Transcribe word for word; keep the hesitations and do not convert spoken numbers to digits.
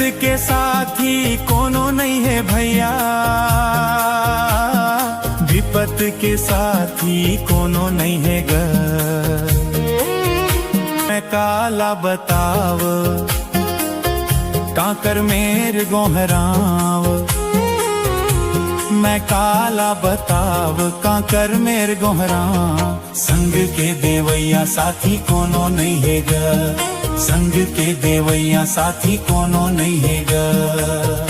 के साथी कोनो नहीं है भैया, विपत के साथी कोनो नहीं है ग। मैं काला बताव, कांकर मेर गोहराव, मैं काला बताव, कांकर मेर गोहराव। संग के देवैया साथी कोनो नहीं है ग, संग के देवैया साथी कोनो नहीं है ग।